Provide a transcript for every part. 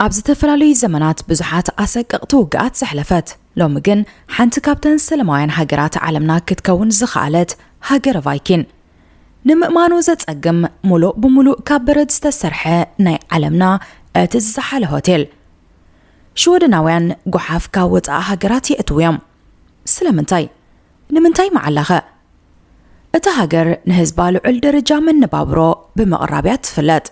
ኣብ ዝተፈላለዩ ዘመናት ብዙሓት ኣሰቀቕቲ ውግኣት ዘሕለፈት፣ ሎሚ ግን ሓንቲ ካብተን ሰላማውያን ሃገራት ዓለምና ክትከውን ዝኸኣለት ሃገረ ቫይኪን። ንምእማኑ ዘጸግም፣ ሙሉእ ብሙሉእ ካብ በረድ ዝተሰርሐ፣ ናይ ዓለምና እቲ ዝዘሓለ ሆቴል። ሽወደናውያን ጓሓፍ ካብ ወጻኢ ሃገራት የእትዉ እዮም። ስለምንታይ? ንምንታይ መዓላኸ? እታ ሃገር ንህዝባ ልዑል ደረጃ መነባብሮ ብምቕራብ እያ ትፍለጥ።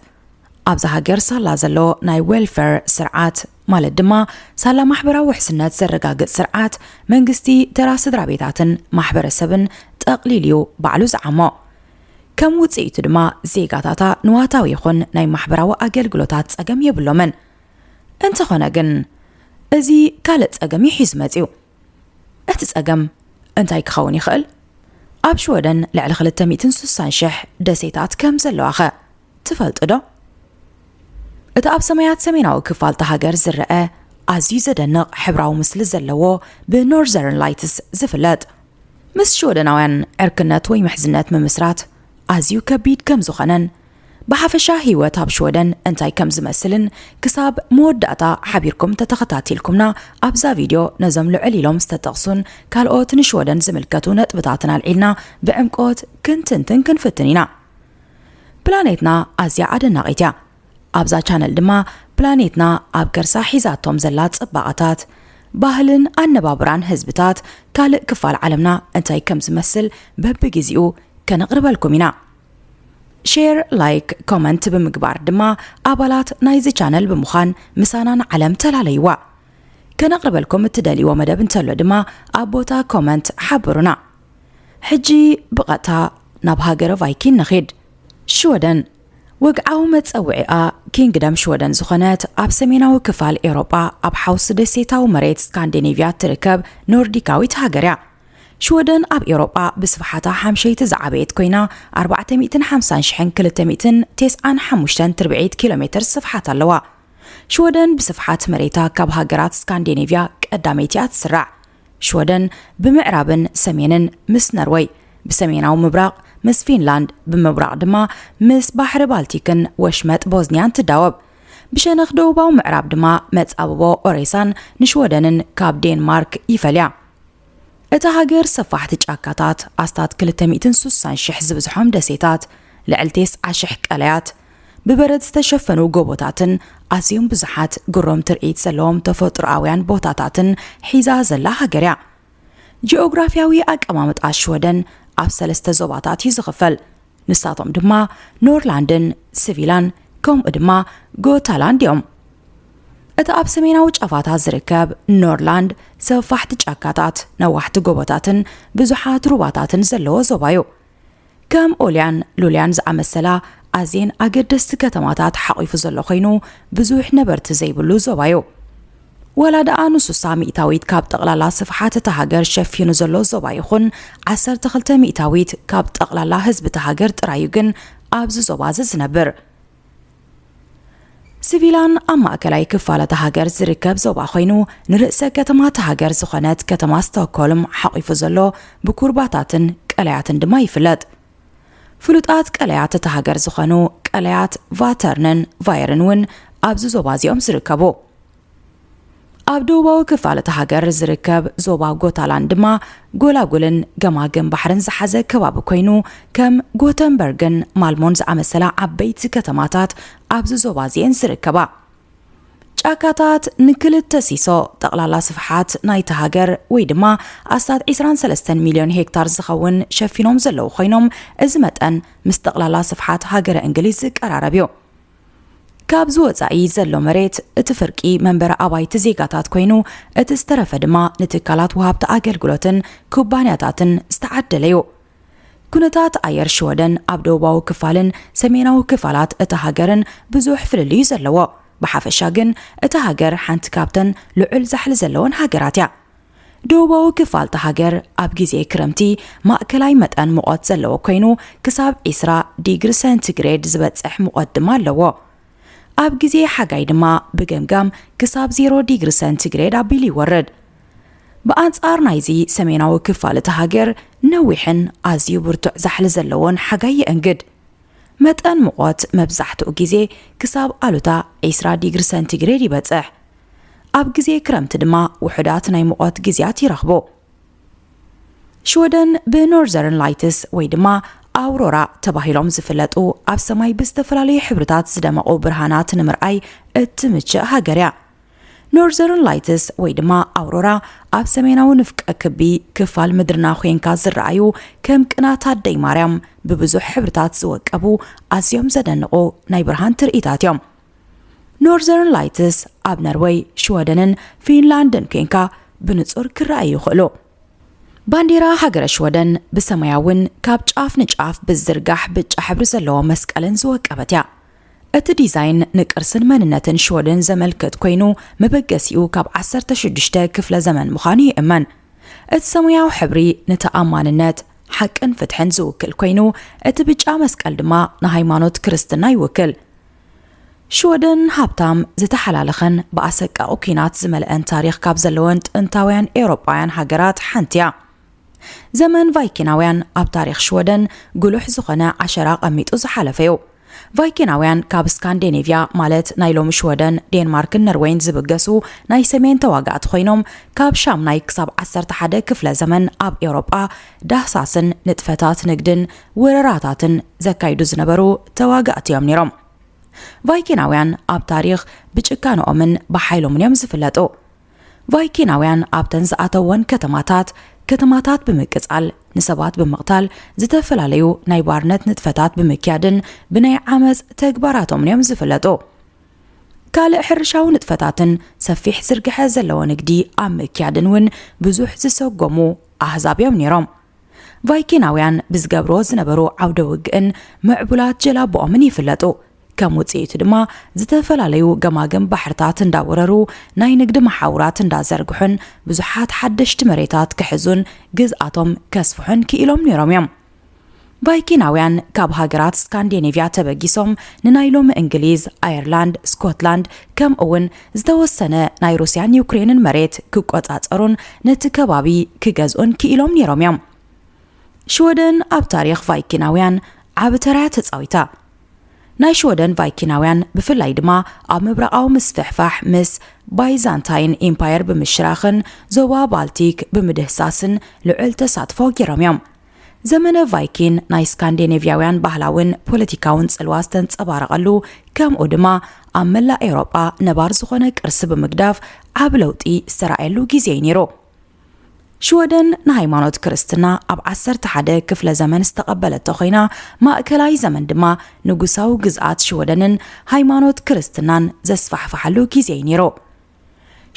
ኣብዛ ሃገር ሳላ ዘሎ ናይ ዌልፌር ስርዓት፣ ማለት ድማ ሳላ ማሕበራዊ ውሕስነት ዘረጋግጽ ስርዓት፣ መንግስቲ ተራ ስድራ ቤታትን ማሕበረሰብን ጠቕሊል እዩ ባዕሉ ዝዓሞ። ከም ውጽኢቱ ድማ ዜጋታታ ንዋታዊ ይኹን ናይ ማሕበራዊ ኣገልግሎታት ጸገም የብሎምን። እንተኾነ ግን፣ እዚ ካልእ ጸገም እዩ ሒዙ መጺኡ። እቲ ጸገም እንታይ ክኸውን ይኽእል? ኣብ ሽወደን ልዕሊ ክልተ ሚእትን ስሳን ሽሕ ደሴታት ከም ዘለዋኸ ትፈልጡ ዶ? እቲ ኣብ ሰማያት ሰሜናዊ ክፋል እታ ሃገር ዝረአ ኣዝዩ ዘደንቕ ሕብራዊ ምስሊ ዘለዎ፣ ብኖርዘርን ላይትስ ዝፍለጥ፣ ምስ ሽወደናውያን ዕርክነት ወይ ምሕዝነት ምምስራት ኣዝዩ ከቢድ ከም ዝኾነን፣ ብሓፈሻ ህይወት ኣብ ሽወደን እንታይ ከም ዝመስልን ክሳብ መወዳእታ ሓቢርኩም ተተኸታቲልኩምና፣ ኣብዛ ቪድዮ ነዞም ልዕል ኢሎም ዝተጠቕሱን ካልኦት ንሽወደን ዝምልከቱ ነጥብታትን ኣልዒልና ብዕምቆት ክንትንትን ክንፍትን ኢና። ፕላኔትና ኣዝያ ኣደናቒት እያ። ኣብዛ ቻነል ድማ ፕላኔትና ኣብ ከርሳ ሒዛቶም ዘላ ጽባቐታት፣ ባህልን ኣነባብራን ህዝብታት ካልእ ክፋል ዓለምና እንታይ ከም ዝመስል በብግዜኡ ከነቕርበልኩም ኢና። ሼር፣ ላይክ፣ ኮመንት ብምግባር ድማ ኣባላት ናይዚ ቻነል ብምዃን ምሳና ንዓለም ተላለይዋ። ከነቕርበልኩም እትደልይዎ መደብ እንተሎ ድማ ኣብ ቦታ ኮመንት ሓብሩና። ሕጂ ብቐጥታ ናብ ሃገረ ቫይኪን ንኺድ። ሽወደን። ወግዓዊ መጸውዒኣ ኪንግደም ሽወደን ዝኾነት፣ ኣብ ሰሜናዊ ክፋል ኤውሮጳ ኣብ ሓውሲ ደሴታዊ መሬት ስካንዲኔቭያ እትርከብ ኖርዲካዊት ሃገር እያ። ሽወደን ኣብ ኤውሮጳ ብስፍሓታ ሓምሸይቲ ዝዓበየት ኮይና፣ ኣርባዕተ ሚእትን ሓምሳን ሽሕን ክልተ ሚእትን ተስዓን ሓሙሽተን ትርብዒት ኪሎ ሜትር ስፍሓት ኣለዋ። ሽወደን ብስፍሓት መሬታ ካብ ሃገራት ስካንዲኔቭያ ቀዳመይቲ እያ ትስራዕ። ሽወደን ብምዕራብን ሰሜንን ምስ ነርወይ፣ ብሰሜናዊ ምብራቕ ምስ ፊንላንድ፣ ብምብራቕ ድማ ምስ ባሕሪ ባልቲክን ወሽመጥ ቦዝንያን ትዳወብ። ብሸነኽ ደቡባዊ ምዕራብ ድማ መጻብቦ ኦሬሳን ንሽወደንን ካብ ዴንማርክ ይፈልያ። እታ ሃገር ሰፋሕቲ ጫካታት፣ ኣስታት ክልተ ሚእትን ስሳን ሽሕ ዝብዝሖም ደሴታት፣ ልዕሊ ተስዓ ሽሕ ቀላያት፣ ብበረድ ዝተሸፈኑ ጎቦታትን ኣዝዮም ብዙሓት ግሩም ትርኢት ዘለዎም ተፈጥሮኣውያን ቦታታትን ሒዛ ዘላ ሃገር እያ። ጂኦግራፍያዊ ኣቀማምጣ ሽወደን ኣብ ሰለስተ ዞባታት እዩ ዝኽፈል። ንሳቶም ድማ ኖርላንድን ስቪላን፣ ከምኡ ድማ ጎታላንድ እዮም። እቲ ኣብ ሰሜናዊ ጫፋታ ዝርከብ ኖርላንድ ሰፋሕቲ ጫካታት፣ ነዋሕቲ ጎቦታትን ብዙሓት ሩባታትን ዘለዎ ዞባ እዩ። ከም ኦልያን ሉልያን ዝኣመሰላ ኣዝየን ኣገደስቲ ከተማታት ሓቒፉ ዘሎ ኮይኑ፣ ብዙሕ ነበርቲ ዘይብሉ ዞባ እዩ። ዋላ ደኣ ንሱሳ ሚእታዊት ካብ ጠቕላላ ስፍሓት እታ ሃገር ሸፊኑ ዘሎ ዞባ ይኹን፣ ዓሰርተ ክልተ ሚእታዊት ካብ ጠቕላላ ህዝቢ እታ ሃገር ጥራይ እዩ ግን ኣብዚ ዞባ እዚ ዝነብር። ሲቪላን ኣብ ማእከላይ ክፋል እታ ሃገር ዝርከብ ዞባ ኮይኑ፣ ንርእሰ ከተማ እታ ሃገር ዝኾነት ከተማ ስቶክሆልም ሓቒፉ ዘሎ ብኩርባታትን ቀላያትን ድማ ይፍለጥ። ፍሉጣት ቀላያት እታ ሃገር ዝኾኑ ቀላያት ቫተርንን ቫየርን እውን ኣብዚ ዞባ እዚኦም ዝርከቡ። ኣብ ደቡባዊ ክፋል እታ ሃገር ዝርከብ ዞባ ጎታላንድ ድማ ጎላጉልን ገማግም ባሕርን ዝሓዘ ከባቢ ኮይኑ፣ ከም ጎተንበርግን ማልሞን ዝኣመሰላ ዓበይቲ ከተማታት ኣብዚ ዞባ እዚኤን ዝርከባ። ጫካታት ንክልተ ሲሶ ጠቕላላ ስፍሓት ናይታ ሃገር፣ ወይ ድማ ኣስታት ዕስራን ሰለስተን ሚልዮን ሄክታር ዝኸውን ሸፊኖም ዘለዉ ኮይኖም፣ እዚ መጠን ምስ ጠቕላላ ስፍሓት ሃገረ እንግሊዝ ዝቀራረብ እዩ። ካብዚ ወጻኢ ዘሎ መሬት፣ እቲ ፍርቂ መንበሪ ኣባይቲ ዜጋታት ኮይኑ፣ እቲ ዝተረፈ ድማ ንትካላት ወሃብቲ ኣገልግሎትን ኩባንያታትን ዝተዓደለ እዩ። ኩነታት ኣየር ሽወደን ኣብ ደቡባዊ ክፋልን ሰሜናዊ ክፋላት እታ ሃገርን ብዙሕ ፍልልይ እዩ ዘለዎ። ብሓፈሻ ግን፣ እታ ሃገር ሓንቲ ካብተን ልዑል ዛሕሊ ዘለወን ሃገራት እያ። ደቡባዊ ክፋል እታ ሃገር ኣብ ግዜ ክረምቲ ማእከላይ መጠን ሙቐት ዘለዎ ኮይኑ፣ ክሳብ ዕስራ ዲግሪ ሰንቲግሬድ ዝበጽሕ ሙቐት ድማ ኣለዎ። ኣብ ግዜ ሓጋይ ድማ ብገምጋም ክሳብ ዜሮ ዲግሪ ሰንቲግሬድ ኣቢሉ ይወርድ። ብኣንጻር ናይዚ፣ ሰሜናዊ ክፋል እታ ሃገር ነዊሕን ኣዝዩ ብርቱዕ ዛሕሊ ዘለዎን ሓጋይ የእንግድ። መጠን ሙቐት መብዛሕትኡ ግዜ ክሳብ ኣሉታ ዒስራ ዲግሪ ሰንቲግሬድ ይበጽሕ። ኣብ ግዜ ክረምቲ ድማ ውሑዳት ናይ ሙቐት ግዜያት ይረኽቡ። ሽወደን ብኖርዘርን ላይትስ ወይ ድማ ኣውሮራ ተባሂሎም ዝፍለጡ ኣብ ሰማይ ብዝተፈላለዩ ሕብርታት ዝደመቑ ብርሃናት ንምርኣይ እትምችእ ሃገር እያ። ኖርዘርን ላይትስ ወይ ድማ ኣውሮራ ኣብ ሰሜናዊ ንፍቀ ክቢ ክፋል ምድርና ኮይንካ ዝረኣዩ ከም ቅናት ኣደይ ማርያም ብብዙሕ ሕብርታት ዝወቀቡ ኣዝዮም ዘደንቑ ናይ ብርሃን ትርኢታት እዮም። ኖርዘርን ላይትስ ኣብ ነርወይ፣ ሽወደንን ፊንላንድን ኮይንካ ብንጹር ክረኣዩ ይኽእሉ። ባንዴራ ሃገረ ሽወደን ብሰማያውን ካብ ጫፍ ንጫፍ ብዝዝርጋሕ ብጫ ሕብሪ ዘለዎ መስቀልን ዝወቀበት እያ። እቲ ዲዛይን ንቅርስን መንነትን ሽወደን ዘመልክት ኮይኑ፣ መበገሲኡ ካብ ዓሰርተ ሽዱሽተ ክፍለ ዘመን ምዃኑ ይእመን። እቲ ሰማያዊ ሕብሪ ንተኣማንነት፣ ሓቅን ፍትሕን ዝውክል ኮይኑ፣ እቲ ብጫ መስቀል ድማ ንሃይማኖት ክርስትና ይውክል። ሽወደን ሃብታም፣ ዝተሓላለኸን ብኣሰቃቒ ኲናት ዝመልአን ታሪኽ ካብ ዘለወን ጥንታውያን ኤውሮጳውያን ሃገራት ሓንቲ እያ። ዘመን ቫይኪናውያን ኣብ ታሪኽ ሽወደን ጉሉሕ ዝኾነ ዓሸራ ቀሚጡ ዝሓለፈ እዩ። ቫይኪናውያን ካብ ስካንዲኔቭያ፣ ማለት ናይ ሎሚ ሽወደን፣ ዴንማርክን ነርወይን ዝብገሱ ናይ ሰሜን ተዋጋእቲ ኮይኖም፣ ካብ ሻምናይ ክሳብ ዓሰርተ ሓደ ክፍለ ዘመን ኣብ ኤውሮጳ ዳህሳስን ንጥፈታት ንግድን ወረራታትን ዘካይዱ ዝነበሩ ተዋጋእቲ እዮም ነይሮም። ቫይኪናውያን ኣብ ታሪኽ ብጭካንኦምን ብሓይሎምን እዮም ዝፍለጡ። ቫይኪናውያን ኣብተን ዝኣተወን ከተማታት፣ ከተማታት ብምቅጻል፣ ንሰባት ብምቕታል፣ ዝተፈላለዩ ናይ ባርነት ንጥፈታት ብምክያድን ብናይ ዓመጽ ተግባራቶምን እዮም ዝፍለጡ። ካልእ ሕርሻዊ ንጥፈታትን ሰፊሕ ዝርግሐ ዘለዎ ንግዲ ኣብ ምክያድን እውን ብዙሕ ዝሰጎሙ ኣህዛብ እዮም ነይሮም። ቫይኪናውያን ብዝገብርዎ ዝነበሩ ዓውደ ውግእን ምዕቡላት ጀላቦኦምን ይፍለጡ። ከም ውጽኢቱ ድማ ዝተፈላለዩ ገማግም ባሕርታት እንዳወረሩ፣ ናይ ንግዲ መሓውራት እንዳዘርግሑን ብዙሓት ሓደሽቲ መሬታት ክሕዙን ግዝኣቶም ከስፍሑን ክኢሎም ነይሮም እዮም። ቫይኪናውያን ካብ ሃገራት ስካንዲኔቭያ ተበጊሶም ንናይ ሎሚ እንግሊዝ፣ ኣየርላንድ፣ ስኮትላንድ፣ ከምኡ እውን ዝተወሰነ ናይ ሩስያን ዩክሬንን መሬት ክቆጻጸሩን ነቲ ከባቢ ክገዝኡን ክኢሎም ነይሮም እዮም። ሽወደን ኣብ ታሪኽ ቫይኪናውያን ዓቢ ተራ እያ ተጻዊታ። ናይ ሽወደን ቫይኪናውያን ብፍላይ ድማ ኣብ ምብራቓዊ ምስፍሕፋሕ ምስ ባይዛንታይን ኢምፓየር ብምሽራኽን ዞባ ባልቲክ ብምድህሳስን ልዑል ተሳትፎ ገይሮም እዮም። ዘመነ ቫይኪን ናይ ስካንዲኔቭያውያን ባህላውን ፖለቲካውን ጽልዋ ዝተንጸባረቐሉ፣ ከምኡ ድማ ኣብ መላእ ኤውሮጳ ነባር ዝኾነ ቅርሲ ብምግዳፍ ዓቢ ለውጢ ዝተራእየሉ ግዜ እዩ ነይሩ። ሽወደን ንሃይማኖት ክርስትና ኣብ ዓሰርተ ሓደ ክፍለ ዘመን ዝተቐበለቶ ኮይና፣ ማእከላይ ዘመን ድማ ንጉሳዊ ግዝኣት ሽወደንን ሃይማኖት ክርስትናን ዘስፋሕፍሓሉ ግዜ እዩ ነይሩ።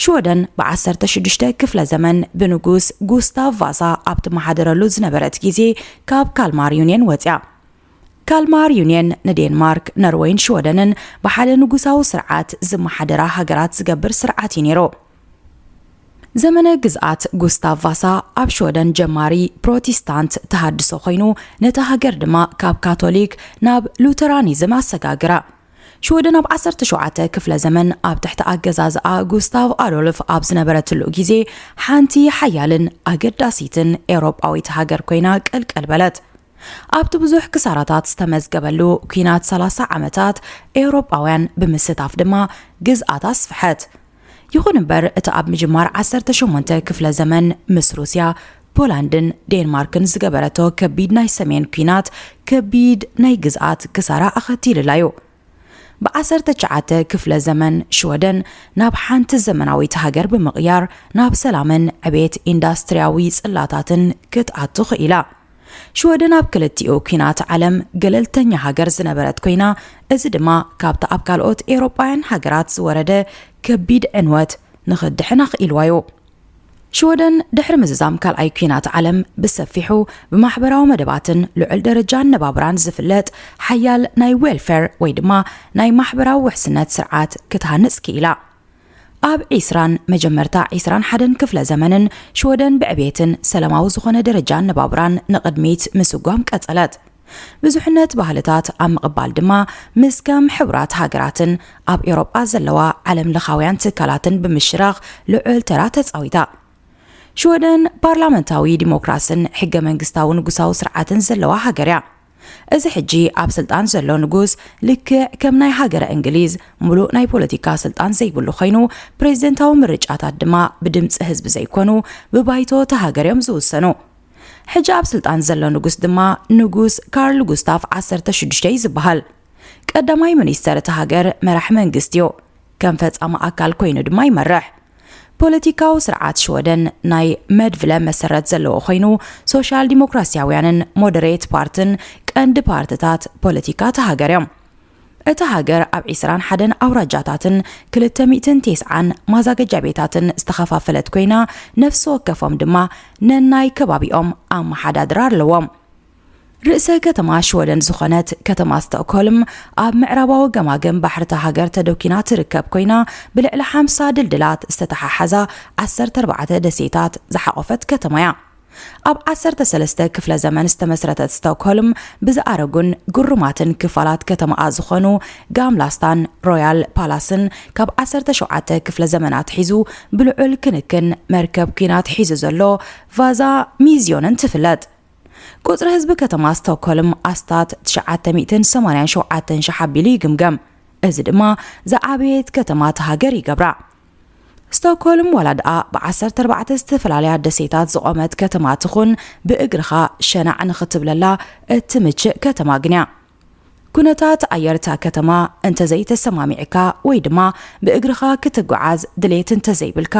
ሽወደን ብ ዓሰርተ ሽዱሽተ ክፍለ ዘመን ብንጉስ ጉስታቭ ቫሳ ኣብ ትመሓደረሉ ዝነበረት ግዜ ካብ ካልማር ዩንየን ወጽያ። ካልማር ዩንየን ንዴንማርክ፣ ነርወይን ሽወደንን ብሓደ ንጉሳዊ ስርዓት ዝመሓደራ ሃገራት ዝገብር ስርዓት እዩ ነይሩ። ዘመነ ግዝኣት ጉስታቭ ቫሳ ኣብ ሽወደን ጀማሪ ፕሮቴስታንት ተሃድሶ ኮይኑ፣ ነታ ሃገር ድማ ካብ ካቶሊክ ናብ ሉተራኒዝም ኣሰጋግራ። ሽወደን ኣብ ዓሰርተ ሸውዓተ ክፍለ ዘመን ኣብ ትሕቲ ኣገዛዝኣ ጉስታቭ ኣዶልፍ ኣብ ዝነበረትሉ ግዜ፣ ሓንቲ ሓያልን ኣገዳሲትን ኤውሮጳዊት ሃገር ኮይና ቅልቅል በለት። ኣብቲ ብዙሕ ክሳራታት ዝተመዝገበሉ ኲናት ሰላሳ ዓመታት፣ ኤውሮጳውያን ብምስታፍ ድማ ግዝኣት ኣስፍሐት። ይኹን እምበር፣ እቲ ኣብ ምጅማር ዓሰርተ ሸሞንተ ክፍለ ዘመን ምስ ሩስያ፣ ፖላንድን ዴንማርክን ዝገበረቶ ከቢድ ናይ ሰሜን ኲናት፣ ከቢድ ናይ ግዝኣት ክሳራ ኣኸቲልላ እዩ። ብ ዓሰርተ ትሽዓተ ክፍለ ዘመን ሽወደን ናብ ሓንቲ ዘመናዊት ሃገር ብምቕያር፣ ናብ ሰላምን ዕቤት ኢንዳስትርያዊ ጽላታትን ክትኣቱ ክኢላ። ሽወደን ኣብ ክልቲኡ ኲናት ዓለም ገለልተኛ ሃገር ዝነበረት ኮይና፣ እዚ ድማ ካብቲ ኣብ ካልኦት ኤውሮጳውያን ሃገራት ዝወረደ ከቢድ ዕንወት ንኽድሕን ኣኽኢልዋ እዩ። ሽወደን ድሕሪ ምዝዛም ካልኣይ ኲናት ዓለም ብሰፊሑ ብማሕበራዊ መደባትን ልዑል ደረጃ ኣነባብራን ዝፍለጥ ሓያል ናይ ዌልፌር ወይ ድማ ናይ ማሕበራዊ ውሕስነት ስርዓት ክትሃንጽ ክኢላ። ኣብ ዒስራን መጀመርታ ዒስራን ሓደን ክፍለ ዘመንን ሽወደን ብዕቤትን ሰላማዊ ዝኾነ ደረጃ ኣነባብራን ንቕድሚት ምስጓም ቀጸለት። ብዙሕነት ባህልታት ኣብ ምቕባል ድማ ምስ ከም ሕቡራት ሃገራትን ኣብ ኤውሮጳ ዘለዋ ዓለም ለኻውያን ትካላትን ብምሽራኽ ልዑል ተራ ተጻዊታ። ሽወደን ፓርላመንታዊ ዲሞክራስን ሕገ መንግስታዊ ንጉሳዊ ስርዓትን ዘለዋ ሃገር እያ። እዚ ሕጂ ኣብ ስልጣን ዘሎ ንጉስ ልክዕ ከም ናይ ሃገረ እንግሊዝ ሙሉእ ናይ ፖለቲካ ስልጣን ዘይብሉ ኮይኑ፣ ፕሬዝደንታዊ ምርጫታት ድማ ብድምፂ ህዝቢ ዘይኮኑ ብባይቶ እታ ሃገር እዮም ዝውሰኑ። ሕጂ ኣብ ስልጣን ዘሎ ንጉስ ድማ ንጉስ ካርል ጉስታፍ ዓሰርተ ሽዱሽተ እዩ ዝበሃል። ቀዳማይ ሚኒስተር እታ ሃገር መራሕ መንግስቲ እዩ። ከም ፈጻሚ ኣካል ኮይኑ ድማ ይመርሕ። ፖለቲካዊ ስርዓት ሽወደን ናይ መድብለ መሰረት ዘለዎ ኮይኑ፣ ሶሻል ዲሞክራሲያውያንን ሞደሬት ፓርትን ቀንዲ ፓርትታት ፖለቲካ እታ ሃገር እዮም። እታ ሃገር ኣብ ዕስራን ሓደን ኣውራጃታትን ክልተ ሚእትን ተስዓን ማዛገጃ ቤታትን ዝተኸፋፈለት ኮይና፣ ነፍሲ ወከፎም ድማ ነናይ ከባቢኦም ኣመሓዳድራ ኣለዎም። ርእሰ ከተማ ሽወደን ዝኾነት ከተማ ስቶክሆልም ኣብ ምዕራባዊ ገማግም ባሕሪ እታ ሃገር ተደኪና ትርከብ ኮይና፣ ብልዕሊ ሓምሳ ድልድላት ዝተተሓሓዛ ዓሰርተ ኣርባዕተ ደሴታት ዝሓቖፈት ከተማ እያ። ኣብ ዓሰርተ ሰለስተ ክፍለ ዘመን ዝተመስረተት ስቶክሆልም ብዝኣረጉን ግሩማትን ክፋላት ከተማኣ ዝኾኑ ጋምላስታን ሮያል ፓላስን ካብ ዓሰርተ ሸውዓተ ክፍለ ዘመን ኣትሒዙ ብልዑል ክንክን መርከብ ኲናት ሒዙ ዘሎ ቫዛ ሚዝዮንን ትፍለጥ። ቁጽሪ ህዝቢ ከተማ ስቶክሆልም ኣስታት ትሽዓተ ሚእትን ሰማንያን ሸውዓተን ሽሕ ኣቢሉ ይግምገም። እዚ ድማ ዝዓበየት ከተማ እታ ሃገር ይገብራ። ስቶክሆልም ዋላ ደኣ ብዓሰርተ ኣርባዕተ ዝተፈላለያ ደሴታት ዝቖመት ከተማ ትኹን፣ ብእግርኻ ሸናዕ ንኽትብለላ እትምችእ ከተማ ግን እያ። ኩነታት ኣየር እታ ከተማ እንተዘይተሰማሚዕካ ወይ ድማ ብእግርኻ ክትጓዓዝ ድሌት እንተዘይብልካ፣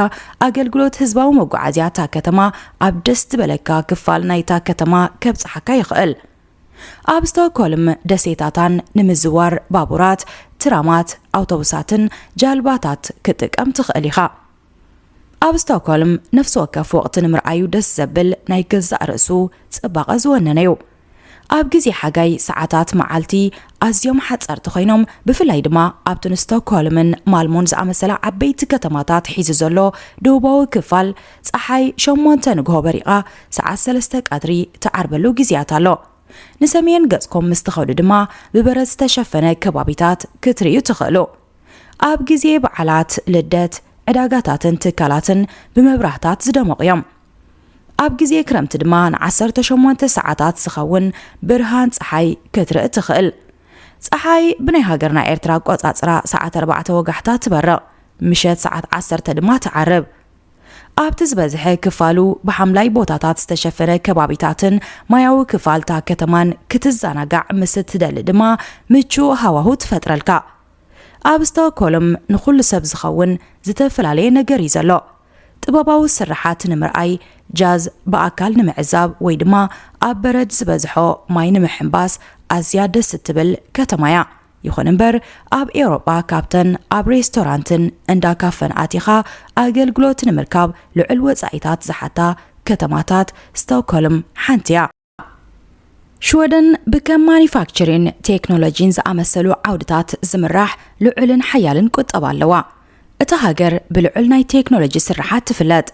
ኣገልግሎት ህዝባዊ መጓዓዝያ እታ ከተማ ኣብ ደስ ዝበለካ ክፋል ናይታ ከተማ ከብጽሓካ ይኽእል። ኣብ ስቶክሆልም ደሴታታን ንምዝዋር ባቡራት፣ ትራማት፣ ኣውቶቡሳትን ጃልባታት ክትጥቀም ትኽእል ኢኻ። ኣብ ስቶክሆልም ነፍሲ ወከፍ ወቕቲ ንምርኣዩ ደስ ዘብል ናይ ገዛእ ርእሱ ጽባቐ ዝወነነ እዩ። ኣብ ግዜ ሓጋይ ሰዓታት መዓልቲ ኣዝዮም ሓጸርቲ ኮይኖም፣ ብፍላይ ድማ ኣብቲ ንስቶክሆልምን ማልሞን ዝኣመሰላ ዓበይቲ ከተማታት ሒዙ ዘሎ ደቡባዊ ክፋል ጸሓይ ሸሞንተ ንግሆ በሪቓ ሰዓት ሰለስተ ቀትሪ ትዓርበሉ ግዜያት ኣሎ። ንሰሜን ገጽኩም ምስ ትኸዱ ድማ ብበረድ ዝተሸፈነ ከባቢታት ክትርእዩ ትኽእሉ። ኣብ ግዜ በዓላት ልደት፣ ዕዳጋታትን ትካላትን ብመብራህታት ዝደመቑ እዮም። ኣብ ግዜ ክረምቲ ድማ ንዓሰርተ ሸሞንተ ሰዓታት ዝኸውን ብርሃን ጸሓይ ክትርኢ ትኽእል። ጸሓይ ብናይ ሃገርና ኤርትራ ኣቆጻጽራ ሰዓት ኣርባዕተ ወጋሕታ ትበርቕ፣ ምሸት ሰዓት ዓሰርተ ድማ ትዓርብ። ኣብቲ ዝበዝሐ ክፋሉ ብሓምላይ ቦታታት ዝተሸፈነ ከባቢታትን ማያዊ ክፋልታ ከተማን ክትዘናጋዕ ምስ እትደሊ ድማ ምቹእ ሃዋሁ ትፈጥረልካ። ኣብ ስቶክሆልም ንኹሉ ሰብ ዝኸውን ዝተፈላለየ ነገር እዩ ዘሎ። ጥበባዊ ስርሓት ንምርኣይ፣ ጃዝ ብኣካል ንምዕዛብ ወይ ድማ ኣብ በረድ ዝበዝሖ ማይ ንምሕንባስ ኣዝያ ደስ እትብል ከተማ እያ። ይኹን እምበር፣ ኣብ ኤውሮጳ ካብተን ኣብ ሬስቶራንትን እንዳ ካፈን ኣቲኻ ኣገልግሎት ንምርካብ ልዑል ወጻኢታት ዝሓታ ከተማታት ስቶክሆልም ሓንቲ እያ። ሽወደን ብከም ማኒፋክቸሪን ቴክኖሎጂን ዝኣመሰሉ ዓውድታት ዝምራሕ ልዑልን ሓያልን ቁጠባ ኣለዋ። እታ ሃገር ብልዑል ናይ ቴክኖሎጂ ስርሓት ትፍለጥ።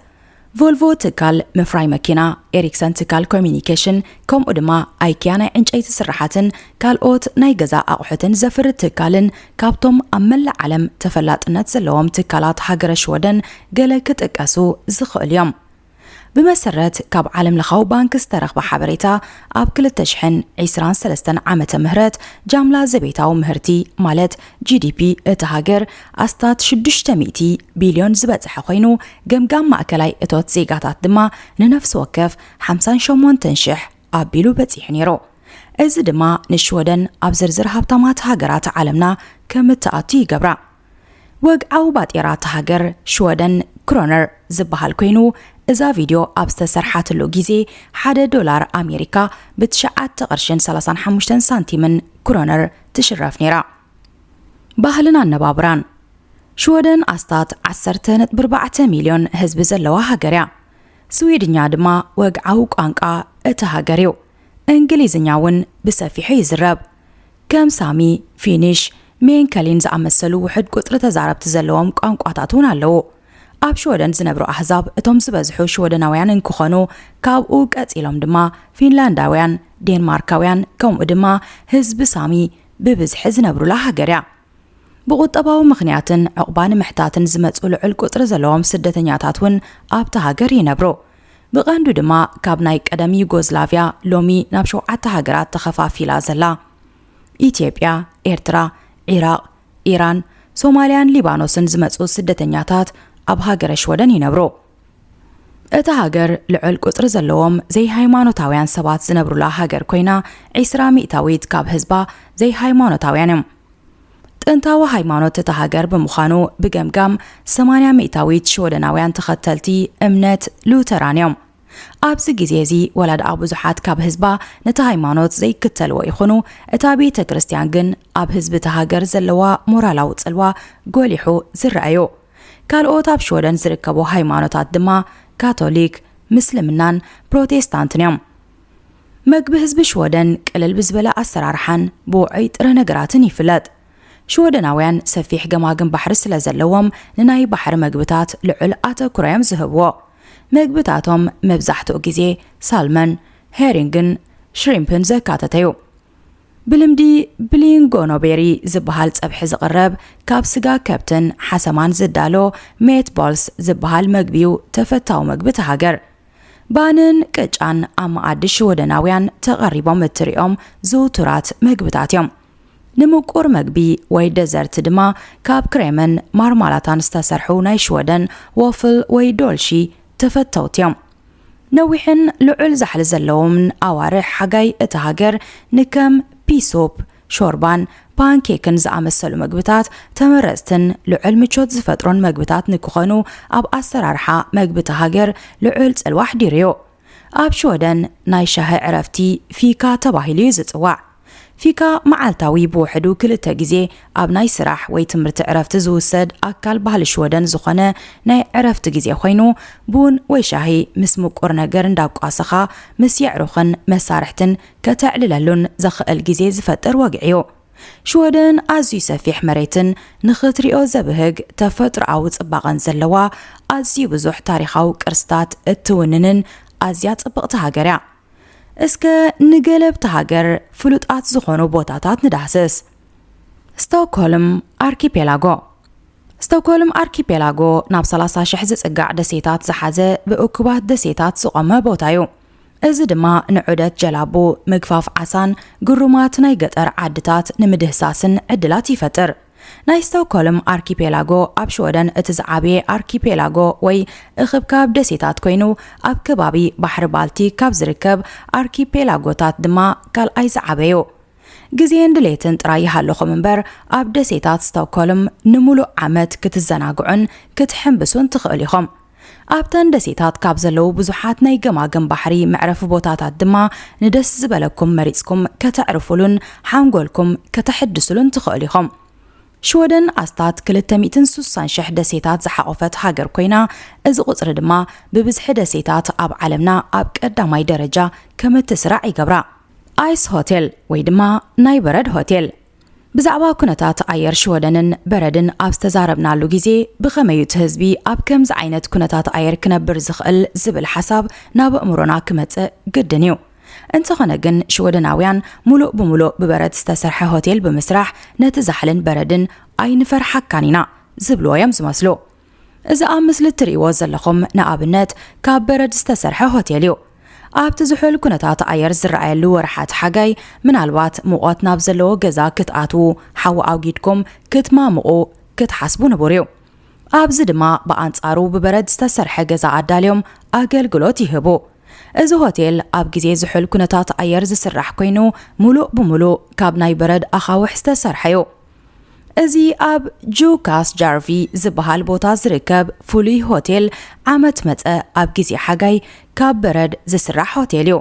ቮልቮ ትካል ምፍራይ መኪና፣ ኤሪክሰን ትካል ኮሚኒኬሽን፣ ከምኡ ድማ ኣይኪያ ናይ ዕንጨይቲ ስርሓትን ካልኦት ናይ ገዛ ኣቑሑትን ዘፍሪ ትካልን ካብቶም ኣብ መላእ ዓለም ተፈላጥነት ዘለዎም ትካላት ሃገረ ሽወደን ገለ ክጥቀሱ ዝኽእሉ እዮም። ብመሰረት ካብ ዓለም ለኻዊ ባንክ ዝተረኽበ ሓበሬታ፣ ኣብ ክልተ ሽሕን ዕስራን ሰለስተን ዓመተ ምህረት ጃምላ ዘቤታዊ ምህርቲ ማለት ጂ ዲ ፒ እታ ሃገር ኣስታት ሽዱሽተ ሚእቲ ቢልዮን ዝበጽሐ ኮይኑ፣ ገምጋም ማእከላይ እቶት ዜጋታት ድማ ንነፍሲ ወከፍ ሓምሳን ሸሞንተን ሽሕ ኣቢሉ በጺሑ ነይሩ። እዚ ድማ ንሽወደን ኣብ ዝርዝር ሃብታማት ሃገራት ዓለምና ከም እትኣቱ ይገብራ። ወግዓዊ ባጤራ እታ ሃገር ሽወደን ክሮነር ዝበሃል ኮይኑ፣ እዛ ቪድዮ ኣብ ዝተሰርሓትሉ ግዜ ሓደ ዶላር ኣሜሪካ ብትሽዓተ ቅርሽን ሰላሳን ሓሙሽተን ሳንቲምን ክሮነር ትሽረፍ ነይራ። ባህልን ኣነባብራን። ሽወደን ኣስታት ዓሰርተ ነጥቢ ኣርባዕተ ሚልዮን ህዝቢ ዘለዋ ሃገር እያ። ስዊድኛ ድማ ወግዓዊ ቋንቋ እታ ሃገር እዩ። እንግሊዝኛ እውን ብሰፊሑ ይዝረብ። ከም ሳሚ፣ ፊኒሽ፣ ሜንከሊን ዝኣመሰሉ ውሑድ ቁጽሪ ተዛረብቲ ዘለዎም ቋንቋታት እውን ኣለዉ። ኣብ ሽወደን ዝነብሩ ኣህዛብ እቶም ዝበዝሑ ሽወደናውያን እንክኾኑ፣ ካብኡ ቀጺሎም ድማ ፊንላንዳውያን፣ ዴንማርካውያን፣ ከምኡ ድማ ህዝቢ ሳሚ ብብዝሒ ዝነብሩላ ሃገር እያ። ብቁጠባዊ ምኽንያትን ዕቑባ ንምሕታትን ዝመጹ ልዑል ቁጽሪ ዘለዎም ስደተኛታት እውን ኣብታ ሃገር ይነብሩ። ብቐንዱ ድማ ካብ ናይ ቀደም ዩጎዝላቭያ ሎሚ ናብ ሸውዓተ ሃገራት ተኸፋፊላ ዘላ ኢትዮጵያ፣ ኤርትራ፣ ዒራቕ፣ ኢራን፣ ሶማልያን ሊባኖስን ዝመጹ ስደተኛታት ኣብ ሃገረ ሽወደን ይነብሩ። እታ ሃገር ልዑል ቁጽሪ ዘለዎም ዘይሃይማኖታውያን ሰባት ዝነብሩላ ሃገር ኮይና፣ ዒስራ ሚእታዊት ካብ ህዝባ ዘይሃይማኖታውያን እዮም። ጥንታዊ ሃይማኖት እታ ሃገር ብምዃኑ፣ ብገምጋም ሰማንያ ሚእታዊት ሽወደናውያን ተኸተልቲ እምነት ሉተራን እዮም። ኣብዚ ግዜ እዚ፣ ወላ ደኣ ብዙሓት ካብ ህዝባ ነቲ ሃይማኖት ዘይክተልዎ ይኹኑ፣ እታ ቤተ ክርስቲያን ግን ኣብ ህዝቢ እታ ሃገር ዘለዋ ሞራላዊ ጽልዋ ጎሊሑ ዝረኣዩ። ካልኦት ኣብ ሽወደን ዝርከቡ ሃይማኖታት ድማ ካቶሊክ፣ ምስልምናን ፕሮቴስታንትን እዮም። መግቢ ህዝቢ ሽወደን ቅልል ብዝበለ ኣሰራርሓን ብውዑይ ጥረ ነገራትን ይፍለጥ። ሽወደናውያን ሰፊሕ ገማግም ባሕሪ ስለ ዘለዎም፣ ንናይ ባሕሪ መግብታት ልዑል ኣተኩሮ እዮም ዝህብዎ። መግብታቶም መብዛሕትኡ ግዜ ሳልመን፣ ሄሪንግን ሽሪምፕን ዘካተተ እዩ። ብልምዲ ብሊንጎኖቤሪ ዝበሃል ጸብሒ ዝቕረብ፣ ካብ ስጋ ከብትን ሓሰማን ዝዳሎ ሜትቦልስ ዝበሃል መግቢ እዩ ተፈታዊ መግቢ እታ ሃገር። ባንን ቅጫን ኣብ መኣዲ ሽወደናውያን ተቐሪቦም እትሪኦም ዝውቱራት መግብታት እዮም። ንምቁር መግቢ ወይ ደዘርት ድማ ካብ ክሬምን ማርማላታን ዝተሰርሑ ናይ ሽወደን ወፍል ወይ ዶልሺ ተፈተውቲ እዮም። ነዊሕን ልዑል ዛሕሊ ዘለዎምን ኣዋርሕ ሓጋይ እታ ሃገር ንከም ፒሶፕ፣ ሾርባን ፓንኬክን ዝኣመሰሉ መግብታት ተመረጽትን ልዑል ምቾት ዝፈጥሩን መግብታት ንክኾኑ ኣብ ኣሰራርሓ መግቢ እታ ሃገር ልዑል ጽልዋ ኣሕዲሩ እዩ። ኣብ ሽወደን ናይ ሻሂ ዕረፍቲ ፊካ ተባሂሉ እዩ ዝጽዋዕ። ፊካ መዓልታዊ ብውሕዱ ክልተ ግዜ ኣብ ናይ ስራሕ ወይ ትምህርቲ ዕረፍቲ ዝውሰድ ኣካል ባህሊ ሽወደን ዝኾነ ናይ ዕረፍቲ ግዜ ኮይኑ፣ ቡን ወይ ሻሂ ምስ ምቁር ነገር እንዳቋሰኻ ምስ የዕሩኽን መሳርሕትን ከተዕልለሉን ዘኽእል ግዜ ዝፈጥር ወግዒ እዩ። ሽወደን ኣዝዩ ሰፊሕ መሬትን ንኽትሪኦ ዘብህግ ተፈጥሮኣዊ ጽባቐን ዘለዋ፣ ኣዝዩ ብዙሕ ታሪኻዊ ቅርስታት እትውንንን ኣዝያ ጽብቕቲ ሃገር እያ። እስከ ንገለ ኣብታ ሃገር ፍሉጣት ዝኾኑ ቦታታት ንዳህስስ። ስቶክሆልም ኣርኪፔላጎ። ስቶክሆልም ኣርኪፔላጎ ናብ ሰላሳ ሽሕ ዝጽጋዕ ደሴታት ዝሓዘ ብእኩባት ደሴታት ዝቖመ ቦታ እዩ። እዚ ድማ ንዑደት ጀላቡ፣ ምግፋፍ ዓሳን ግሩማት ናይ ገጠር ዓድታት ንምድህሳስን ዕድላት ይፈጥር። ናይ ስቶክሆልም ኣርኪፔላጎ ኣብ ሽወደን እቲ ዝዓበየ ኣርኪፔላጎ ወይ እኽብካብ ደሴታት ኮይኑ፣ ኣብ ከባቢ ባሕሪ ባልቲክ ካብ ዝርከብ ኣርኪፔላጎታት ድማ ካልኣይ ዝዓበዩ። ግዜን ድሌትን ጥራይ ይሃለኹም እምበር፣ ኣብ ደሴታት ስቶክሆልም ንምሉእ ዓመት ክትዘናግዑን ክትሕምብሱን ትኽእሉ ኢኹም። ኣብተን ደሴታት ካብ ዘለዉ ብዙሓት ናይ ገማግም ባሕሪ መዕረፊ ቦታታት ድማ ንደስ ዝበለኩም መሪጽኩም ከተዕርፉሉን ሓንጎልኩም ከተሐድሱሉን ትኽእሉ ኢኹም። ሽወደን ኣስታት ክልተ ሚእትን ስሳን ሽሕ ደሴታት ዝሓቖፈት ሃገር ኮይና፣ እዚ ቁጽሪ ድማ ብብዝሒ ደሴታት ኣብ ዓለምና ኣብ ቀዳማይ ደረጃ ከም እትስራዕ ይገብራ። ኣይስ ሆቴል ወይ ድማ ናይ በረድ ሆቴል። ብዛዕባ ኩነታት ኣየር ሽወደንን በረድን ኣብ ዝተዛረብናሉ ግዜ፣ ብኸመይ እዩ እቲ ህዝቢ ኣብ ከምዚ ዓይነት ኩነታት ኣየር ክነብር ዝኽእል ዝብል ሓሳብ ናብ ኣእምሮና ክመጽእ ግድን እዩ። እንተኾነ ግን፣ ሽወደናውያን ሙሉእ ብሙሉእ ብበረድ ዝተሰርሐ ሆቴል ብምስራሕ፣ ነቲ ዛሕልን በረድን ኣይንፈርሓካን ኢና ዝብልዎ እዮም ዝመስሉ። እዚ ኣብ ምስሊ እትርእይዎ ዘለኹም ንኣብነት ካብ በረድ ዝተሰርሐ ሆቴል እዩ። ኣብቲ ዝሑል ኩነታት ኣየር ዝረኣየሉ ወርሓት ሓጋይ፣ ምናልባት ሙቐት ናብ ዘለዎ ገዛ ክትኣትዉ፣ ሓዊ ኣውጊድኩም ክትማምቑ ክትሓስቡ ንቡር እዩ። ኣብዚ ድማ ብኣንጻሩ ብበረድ ዝተሰርሐ ገዛ ኣዳልዮም ኣገልግሎት ይህቡ። እዚ ሆቴል ኣብ ግዜ ዝሑል ኩነታት ኣየር ዝስራሕ ኮይኑ፣ ሙሉእ ብሙሉእ ካብ ናይ በረድ ኣኻውሕ ዝተሰርሐ እዩ። እዚ ኣብ ጁካስ ጃርቪ ዝበሃል ቦታ ዝርከብ ፍሉይ ሆቴል፣ ዓመት መጸ ኣብ ግዜ ሓጋይ ካብ በረድ ዝስራሕ ሆቴል እዩ።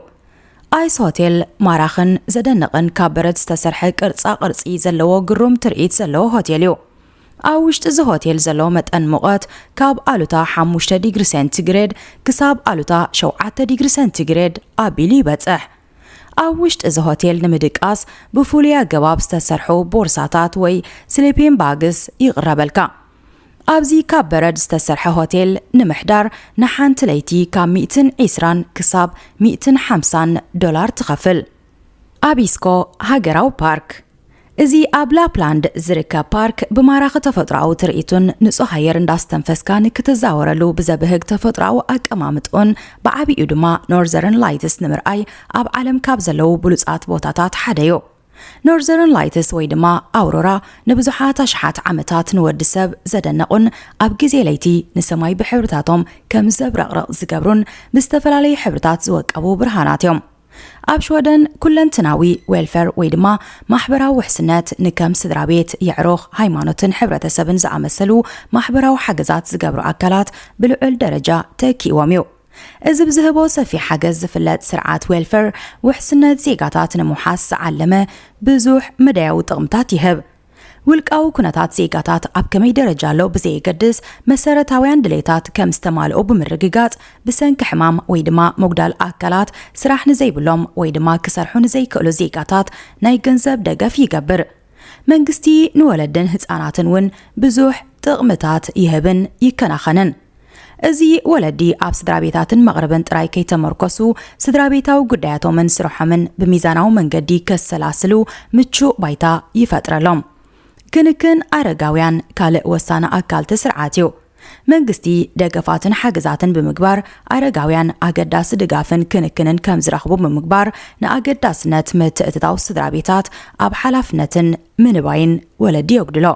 ኣይስ ሆቴል ማራኽን ዘደንቕን ካብ በረድ ዝተሰርሐ ቅርጻ ቅርጺ ዘለዎ ግሩም ትርኢት ዘለዎ ሆቴል እዩ። ኣብ ውሽጢ እዚ ሆቴል ዘሎ መጠን ሙቐት ካብ ኣሉታ ሓሙሽተ ዲግሪ ሴንቲግሬድ ክሳብ ኣሉታ ሸውዓተ ዲግሪ ሴንቲግሬድ ኣቢሉ ይበጽሕ። ኣብ ውሽጢ እዚ ሆቴል ንምድቃስ ብፍሉይ ኣገባብ ዝተሰርሑ ቦርሳታት ወይ ስሊፒንግ ባግስ ይቕረበልካ። ኣብዚ ካብ በረድ ዝተሰርሐ ሆቴል ንምሕዳር ንሓንቲ ለይቲ ካብ ሚእትን ዕስራን ክሳብ ሚእትን ሓምሳን ዶላር ትኸፍል። ኣቢስኮ ሃገራዊ ፓርክ። እዚ ኣብ ላፕላንድ ዝርከብ ፓርክ ብማራኺ ተፈጥሮኣዊ ትርኢቱን ንጹህ ኣየር እንዳስተንፈስካ ንክትዛወረሉ ብዘብህግ ተፈጥሮኣዊ ኣቀማምጥኡን ብዓቢኡ ድማ ኖርዘርን ላይትስ ንምርኣይ ኣብ ዓለም ካብ ዘለዉ ብሉጻት ቦታታት ሓደ እዩ። ኖርዘርን ላይትስ ወይ ድማ ኣውሮራ ንብዙሓት ኣሽሓት ዓመታት ንወዲ ሰብ ዘደነቑን ኣብ ግዜ ለይቲ ንሰማይ ብሕብርታቶም ከም ዘብረቕርቕ ዝገብሩን ብዝተፈላለዩ ሕብርታት ዝወቀቡ ብርሃናት እዮም። ኣብ ሽወደን ኩለንትናዊ ዌልፈር ወይ ድማ ማሕበራዊ ውሕስነት ንከም ስድራ ቤት፣ የዕሩኽ፣ ሃይማኖትን ሕብረተሰብን ዝኣመሰሉ ማሕበራዊ ሓገዛት ዝገብሩ ኣካላት ብልዑል ደረጃ ተኪእዎም እዩ። እዚ ብዝህቦ ሰፊሕ ሓገዝ ዝፍለጥ ስርዓት ዌልፈር ውሕስነት ዜጋታት ንምውሓስ ዝዓለመ ብዙሕ መዳያዊ ጥቕምታት ይህብ። ውልቃዊ ኩነታት ዜጋታት ኣብ ከመይ ደረጃ ኣሎ ብዘየገድስ መሰረታውያን ድሌታት ከም ዝተማልኡ ብምርግጋጽ ብሰንኪ ሕማም ወይ ድማ ምጉዳል ኣካላት ስራሕ ንዘይብሎም ወይ ድማ ክሰርሑ ንዘይክእሉ ዜጋታት ናይ ገንዘብ ደገፍ ይገብር። መንግስቲ ንወለድን ህጻናትን እውን ብዙሕ ጥቕምታት ይህብን ይከናኸንን። እዚ ወለዲ ኣብ ስድራ ቤታትን መቕርብን ጥራይ ከይተመርኮሱ ስድራ ቤታዊ ጉዳያቶምን ስርሖምን ብሚዛናዊ መንገዲ ከሰላስሉ ምቹእ ባይታ ይፈጥረሎም። ክንክን ኣረጋውያን ካልእ ወሳኒ ኣካልቲ ስርዓት እዩ። መንግስቲ ደገፋትን ሓገዛትን ብምግባር ኣረጋውያን ኣገዳሲ ድጋፍን ክንክንን ከም ዝረኽቡ ብምግባር ንኣገዳስነት ምትእትታው ስድራ ቤታት ኣብ ሓላፍነትን ምንባይን ወለዲ የጉድሎ።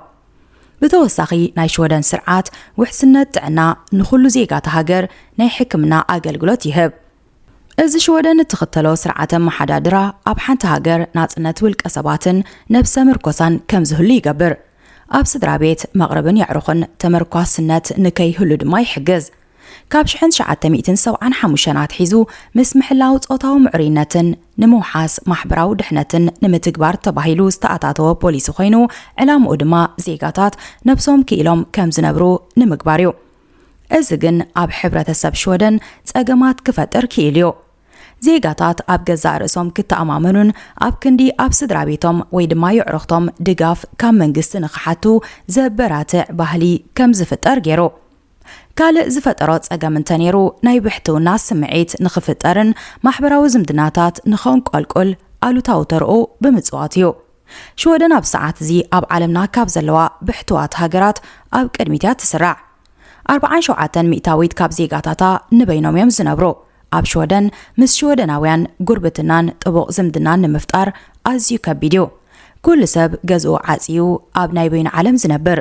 ብተወሳኺ ናይ ሽወደን ስርዓት ውሕስነት ጥዕና ንኹሉ ዜጋታ ሃገር ናይ ሕክምና ኣገልግሎት ይህብ። እዚ ሽወደን እትኽተሎ ስርዓተ መሓዳድራ ኣብ ሓንቲ ሃገር ናጽነት ውልቀ ሰባትን ነብሰ ምርኮሳን ከም ዝህሉ ይገብር። ኣብ ስድራ ቤት መቕርብን የዕሩኽን ተመርኳስነት ንከይህሉ ድማ ይሕግዝ። ካብ ሽሕን ትሽዓተ ሚእትን ሰብዓን ሓሙሽተን ኣትሒዙ ምስ ምሕላው ጾታዊ ምዕሩይነትን ንምውሓስ ማሕበራዊ ድሕነትን ንምትግባር ተባሂሉ ዝተኣታተወ ፖሊሲ ኮይኑ ዕላምኡ ድማ ዜጋታት ነብሶም ክኢሎም ከም ዝነብሩ ንምግባር እዩ። እዚ ግን ኣብ ሕብረተሰብ ሽወደን ጸገማት ክፈጥር ክኢሉ እዩ። ዜጋታት ኣብ ገዛእ ርእሶም ክተኣማመኑን ኣብ ክንዲ ኣብ ስድራ ቤቶም ወይ ድማ የዕሩኽቶም ድጋፍ ካብ መንግስቲ ንኽሓቱ ዘበራትዕ ባህሊ ከም ዝፍጠር ገይሩ። ካልእ ዝፈጠሮ ጸገም እንተነይሩ ናይ ብሕትውና ስምዒት ንኽፍጠርን ማሕበራዊ ዝምድናታት ንኸንቆልቁል ኣሉታዊ ተርኡ ብምጽዋት እዩ። ሽወደን ኣብ ሰዓት እዚ ኣብ ዓለምና ካብ ዘለዋ ብሕትዋት ሃገራት ኣብ ቅድሚት እያ ትስራዕ። ኣርብዓን ሸውዓተን ሚእታዊት ካብ ዜጋታታ ንበይኖም እዮም ዝነብሩ። ኣብ ሽወደን ምስ ሽወደናውያን ጉርብትናን ጥቡቕ ዝምድናን ንምፍጣር ኣዝዩ ከቢድ እዩ። ኩሉ ሰብ ገዝኡ ዓጽዩ ኣብ ናይ በይኑ ዓለም ዝነብር።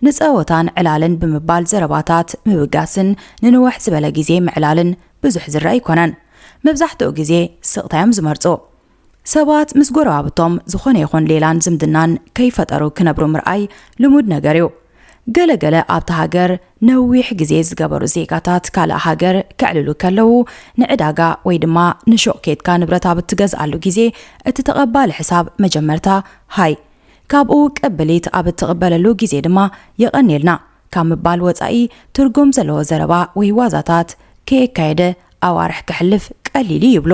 ንጸወታን ዕላልን ብምባል ዘረባታት ምብጋስን ንንውሕ ዝበለ ግዜ ምዕላልን ብዙሕ ዝረአ ኣይኮነን። መብዛሕትኡ ግዜ ስቕታ እዮም ዝመርጹ። ሰባት ምስ ጎረባብቶም ዝኾነ ይኹን ሌላን ዝምድናን ከይፈጠሩ ክነብሩ ምርኣይ ልሙድ ነገር እዩ። ገለ ገለ ኣብታ ሃገር ነዊሕ ግዜ ዝገበሩ ዜጋታት ካልእ ሃገር ከዕልሉ ከለዉ ንዕዳጋ ወይ ድማ ንሹቕ ኬድካ ንብረት ኣብ እትገዝኣሉ ግዜ እቲ ተቐባሊ ሕሳብ መጀመርታ ሃይ ካብኡ ቅብሊት ኣብ እትቕበለሉ ግዜ ድማ የቐንየልና ካብ ምባል ወጻኢ ትርጉም ዘለዎ ዘረባ ወይ ዋዛታት ከየካየደ ኣዋርሕ ከሕልፍ ቀሊል እዩ ይብሉ።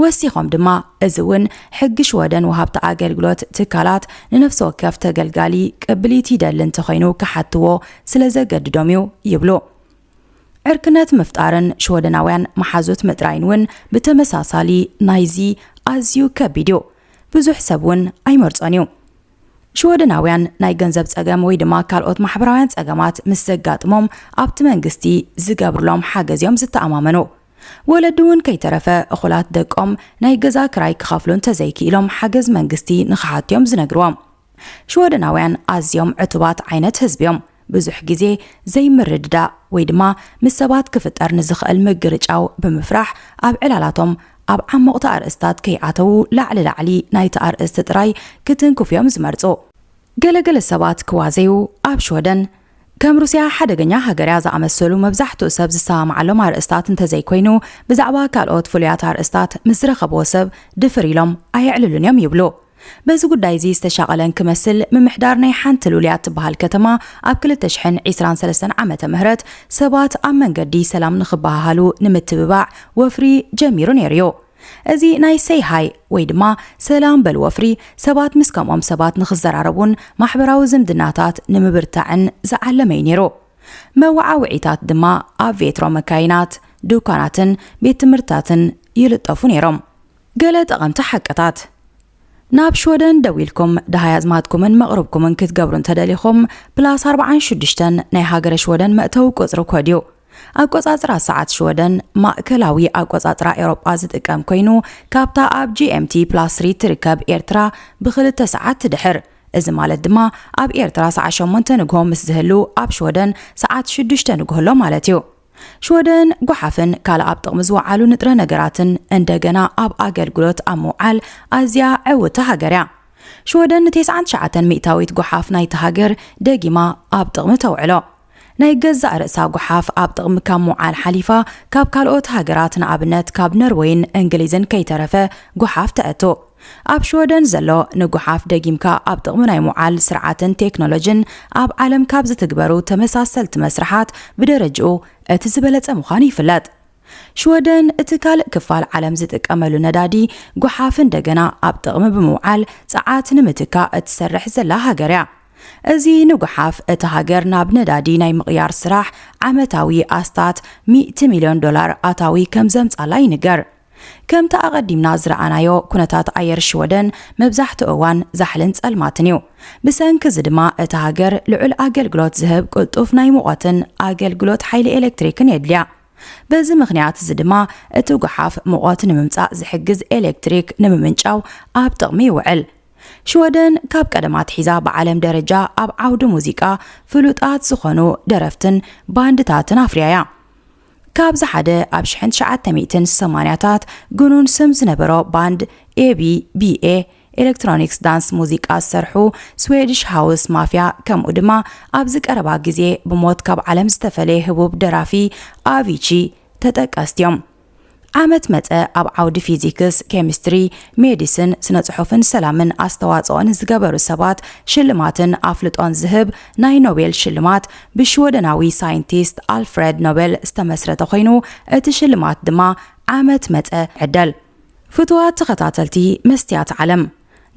ወሲኾም ድማ እዚ እውን ሕጊ ሽወደን ወሃብቲ ኣገልግሎት ትካላት ንነፍሲ ወከፍ ተገልጋሊ ቅብሊት ይደሊ እንተኾይኑ ክሓትዎ ስለ ዘገድዶም እዩ ይብሉ። ዕርክነት ምፍጣርን ሽወደናውያን መሓዙት ምጥራይን እውን ብተመሳሳሊ ናይዚ ኣዝዩ ከቢድ እዩ። ብዙሕ ሰብ እውን ኣይመርጾን እዩ። ሽወደናውያን ናይ ገንዘብ ጸገም ወይ ድማ ካልኦት ማሕበራውያን ጸገማት ምስ ዘጋጥሞም ኣብቲ መንግስቲ ዝገብርሎም ሓገዝ እዮም ዝተኣማመኑ። ወለዲ እውን ከይተረፈ እኹላት ደቆም ናይ ገዛ ክራይ ክኸፍሉ እንተዘይክኢሎም ሓገዝ መንግስቲ ንኽሓቱ እዮም ዝነግርዎም። ሽወደናውያን ኣዝዮም ዕቱባት ዓይነት ህዝቢ እዮም። ብዙሕ ግዜ ዘይምርድዳእ ወይ ድማ ምስ ሰባት ክፍጠር ንዝኽእል ምግርጫው ብምፍራሕ ኣብ ዕላላቶም ኣብ ዓሞቕቲ ኣርእስታት ከይኣተዉ ላዕሊ ላዕሊ ናይቲ ኣርእስቲ ጥራይ ክትንክፉ እዮም ዝመርጹ። ገለገለ ሰባት ክዋዘዩ ኣብ ሽወደን ከም ሩስያ ሓደገኛ ሃገር እያ ዝኣመሰሉ መብዛሕትኡ ሰብ ዝሰማምዓሎም ኣርእስታት እንተዘይኮይኑ ብዛዕባ ካልኦት ፍሉያት ኣርእስታት ምስ ዝረኸብዎ ሰብ ድፍር ኢሎም ኣየዕልሉን እዮም ይብሉ። በዚ ጉዳይ እዚ ዝተሻቐለን ክመስል ምምሕዳር ናይ ሓንቲ ሉልያ ትበሃል ከተማ ኣብ ክልተ ሽሕን ዕስራን ሰለስተን ዓመተ ምህረት ሰባት ኣብ መንገዲ ሰላም ንኽበሃሃሉ ንምትብባዕ ወፍሪ ጀሚሩ ነይሩ እዩ። እዚ ናይ ሰይ ሃይ ወይ ድማ ሰላም በል ወፍሪ ሰባት ምስ ከምኦም ሰባት ንኽዘራረቡን ማሕበራዊ ዝምድናታት ንምብርታዕን ዝዓለመ እዩ ነይሩ። መወዓውዒታት ድማ ኣብ ቬትሮ መካይናት፣ ድኳናትን ቤት ትምህርትታትን ይልጠፉ ነይሮም። ገለ ጠቐምቲ ሓቅታት። ናብ ሽወደን ደዊልኩም ደሃይ ኣዝማድኩምን መቕርብኩምን ክትገብሩ እንተደሊኹም፣ ፕላስ ኣርባዓን ሽዱሽተን ናይ ሃገረ ሽወደን መእተዊ ቁጽሪ ኮድ እዩ። ኣቆጻጽራ ሰዓት ሽወደን ማእከላዊ ኣቆጻጽራ ኤውሮጳ ዝጥቀም ኮይኑ፣ ካብታ ኣብ ጂ ኤም ቲ ፕላስ ስሪ ትርከብ ኤርትራ ብኽልተ ሰዓት ትድሕር። እዚ ማለት ድማ ኣብ ኤርትራ ሰዓት ሸሞንተ ንግሆ ምስ ዝህሉ፣ ኣብ ሽወደን ሰዓት ሽዱሽተ ንግሆ ኣሎ ማለት እዩ። ሽወደን ጓሓፍን ካልእ ኣብ ጥቕሚ ዝወዓሉ ንጥረ ነገራትን እንደገና ኣብ ኣገልግሎት ኣብ ምውዓል ኣዝያ ዕውቲ ሃገር እያ። ሽወደን ን ተስዓን ትሽዓተን ሚእታዊት ጓሓፍ ናይቲ ሃገር ደጊማ ኣብ ጥቕሚ ተውዕሎ። ናይ ገዛእ ርእሳ ጓሓፍ ኣብ ጥቕሚ ካብ ምውዓል ሓሊፋ፣ ካብ ካልኦት ሃገራት፣ ንኣብነት ካብ ነርወይን እንግሊዝን ከይተረፈ ጓሓፍ ተእቱ። ኣብ ሽወደን ዘሎ ንጓሓፍ ደጊምካ ኣብ ጥቕሚ ናይ ምውዓል ስርዓትን ቴክኖሎጂን ኣብ ዓለም ካብ ዝትግበሩ ተመሳሰልቲ መስርሓት ብደረጅኡ እቲ ዝበለጸ ምዃኑ ይፍለጥ። ሽወደን እቲ ካልእ ክፋል ዓለም ዝጥቀመሉ ነዳዲ ጓሓፍ እንደገና ኣብ ጥቕሚ ብምውዓል ጸዓት ንምትካእ እትሰርሕ ዘላ ሃገር እያ። እዚ ንጓሓፍ እታ ሃገር ናብ ነዳዲ ናይ ምቕያር ስራሕ ዓመታዊ ኣስታት ሚእቲ ሚልዮን ዶላር ኣታዊ ከም ዘምጻላ ይንገር። ከምቲ ኣቐዲምና ዝረኣናዮ፣ ኩነታት ኣየር ሽወደን መብዛሕትኡ እዋን ዛሕልን ጸልማትን እዩ። ብሰንኪ እዚ ድማ እታ ሃገር ልዑል ኣገልግሎት ዝህብ ቅልጡፍ ናይ ሙቐትን ኣገልግሎት ሓይሊ ኤሌክትሪክን የድልያ። በዚ ምኽንያት እዚ ድማ እቲ ጓሓፍ ሙቐት ንምምጻእ ዝሕግዝ ኤሌክትሪክ ንምምንጫው ኣብ ጥቕሚ ይውዕል። ሽወደን ካብ ቀደም ኣትሒዛ ብዓለም ደረጃ ኣብ ዓውዲ ሙዚቃ ፍሉጣት ዝኾኑ ደረፍትን ባንድታትን ኣፍርያ እያ። ካብዚ ሓደ ኣብ ሽሕን ትሽዓተ ሚእትን ሰማንያታት ግኑን ስም ዝነበሮ ባንድ ኤ ቢ ቢ ኤ ኤሌክትሮኒክስ ዳንስ ሙዚቃ ዝሰርሑ ስዌድሽ ሃውስ ማፍያ፣ ከምኡ ድማ ኣብዚ ቀረባ ግዜ ብሞት ካብ ዓለም ዝተፈለየ ህቡብ ደራፊ ኣቪቺ ተጠቀስቲ እዮም። ዓመት መጸ ኣብ ዓውዲ ፊዚክስ፣ ኬሚስትሪ፣ ሜዲስን፣ ስነ ጽሑፍን ሰላምን ኣስተዋጽኦን ዝገበሩ ሰባት ሽልማትን ኣፍልጦን ዝህብ ናይ ኖቤል ሽልማት ብሽወደናዊ ሳይንቲስት ኣልፍረድ ኖቤል ዝተመስረተ ኮይኑ፣ እቲ ሽልማት ድማ ዓመት መጸ ዕደል። ፍቱዋት ተኸታተልቲ መስትያት ዓለም፣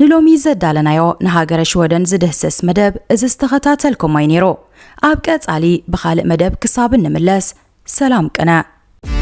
ንሎሚ ዘዳለናዮ ንሃገረ ሽወደን ዝድህስስ መደብ እዚ ዝተኸታተልኩሞ እዩ ነይሩ። ኣብ ቀጻሊ ብኻልእ መደብ ክሳብ እንምለስ፣ ሰላም ቅነ።